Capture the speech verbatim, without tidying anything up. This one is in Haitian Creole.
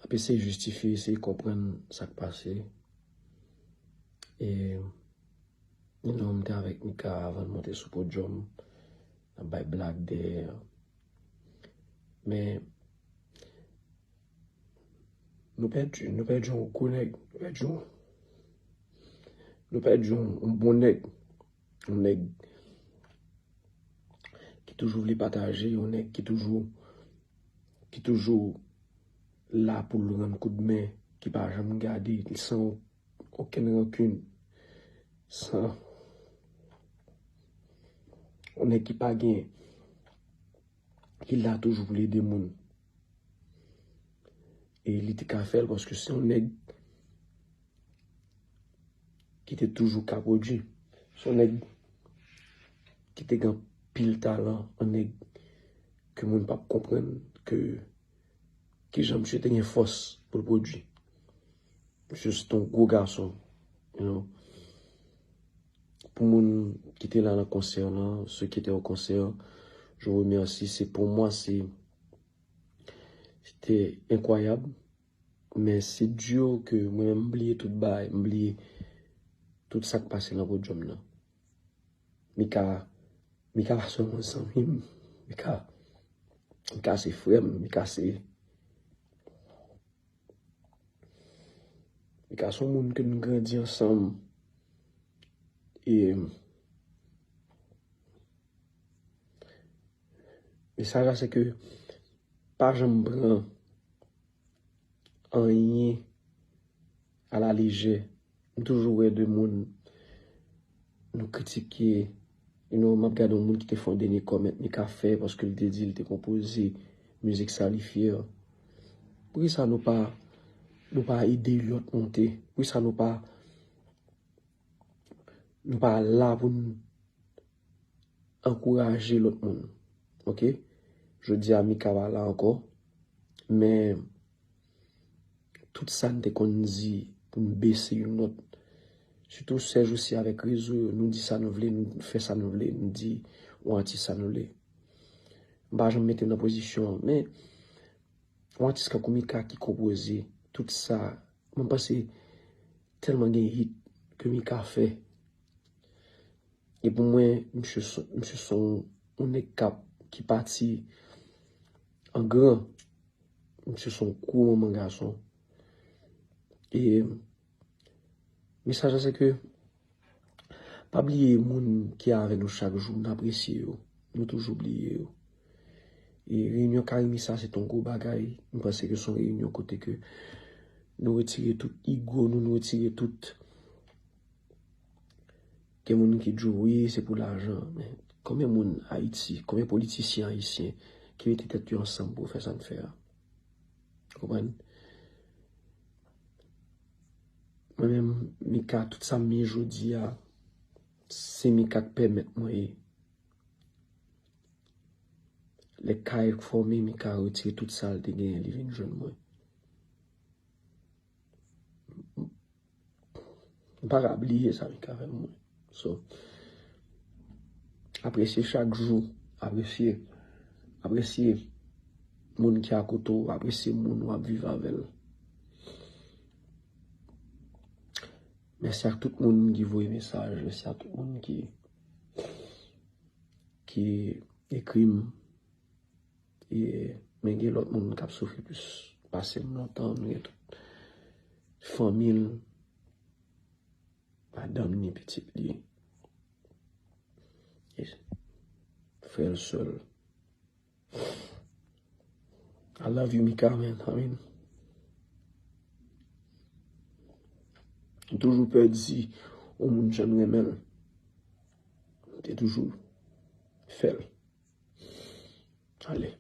Pe eseye jistifye, eseye konprann sa k pase. E, you know, m te avèk Mika avan l monte sou podyòm. N ap bay blag dèyè. Men, nou pèdi, nou pèdi yon gwo nèg. Nou pèdi yon, nou pèdi yon, yon bon nèg. Yon nèg ki toujou vle pataje, yon nèg ki toujou, ki toujou la pou l rann koudmen, ki pa janm gade, san okenn rankin, san, yon nèg ki pa gen, ki la toujou pou l ede moun. E li te ka fè l paske se yon nèg ki te toujou ka pwodui. Se yon nèg ki te gen anpil talan, yon nèg ke moun p ap konprann ke kijan misye te gen fòs pou l pwodui. Misye se te yon gwo gason, you know. Pou moun ki te la nan konsè lan, ceux qui étaient au concert, je vous remercie. C'est, pour moi, c'est, c'était incroyable. Men se di ke mwen menm m bliye tout bagay, m bliye tout sa k pase nan podyòm nan. Mika, Mika pa sèlman zanmi m, Mika, Mika se frè m, Mika se, Mika se yon moun ke nou grandi ansanm. E mesaj la se ke pa janm pran anyen a la lejè. M toujou wè de moun nou kritike. You know, m ap gade yon moun ki te fè yon dènye comment, li ka fè paske li te di li te konpoze mizik sa, li fyè. Poukisa nou pa, nou pa ede lòt monte? Poukisa nou pa, nou pa la pou n ankouraje lòt moun. Oke? Jodi a, Mika pa la ankò. Men, tout sa n te konn di pou n bese youn lòt. Sitou sèjousi avèk rezo yo, nou di sa nou vle, nou fè sa nou vle, nou di yon atis sa nou vle. M pa janm mete m nan pozisyon an, men yon atis kankou Mika ki konpoze tout sa, mwen panse tèlman gen hit ke Mika fè. E pou mwen, misye se, misye se yon, yon nèg k ap, ki pati an gran. Misye se yon gwo manman gason. E mesaj la se ke pa bliye moun ki avè nou chak jou, n apresye yo. Nou toujou bliye yo. E reyinyon Karimi sa, se t on gwo bagay. M panse ke se yon reyinyon kote ke nou retire tout ego nou, nou retire tout. Gen moun ki di w, wi, se pou lajan. Men konbyen moun Ayiti, konbyen politisyen ayisyen ki mete tèt yo ansanm pou fè sa n fè a? Ou konprann? Mwen menm, Mika, tout sa m ye jodi a, se Mika k pèmèt mwen ye. Lè kay fòme, Mika retire tout sa l te genyen, li vin jwenn mwen. M pa ka bliye sa Mika fè pou mwen. So, apresye chak jou, apresye, apresye moun ki akote w, apresye moun w ap viv avè l. Mèsi ak tout moun ki voye mesaj, mèsi ak tout moun ki, ki ekri m. E, men gen lòt moun k ap soufri plis pase m lontan, nou gen tout fanmi l, madanm ni pitit li, e frè l, sè l. I love you, Mika, man. I mean, m toujou pè di yon moun jan m renmen l. M te toujou fè l. Ale.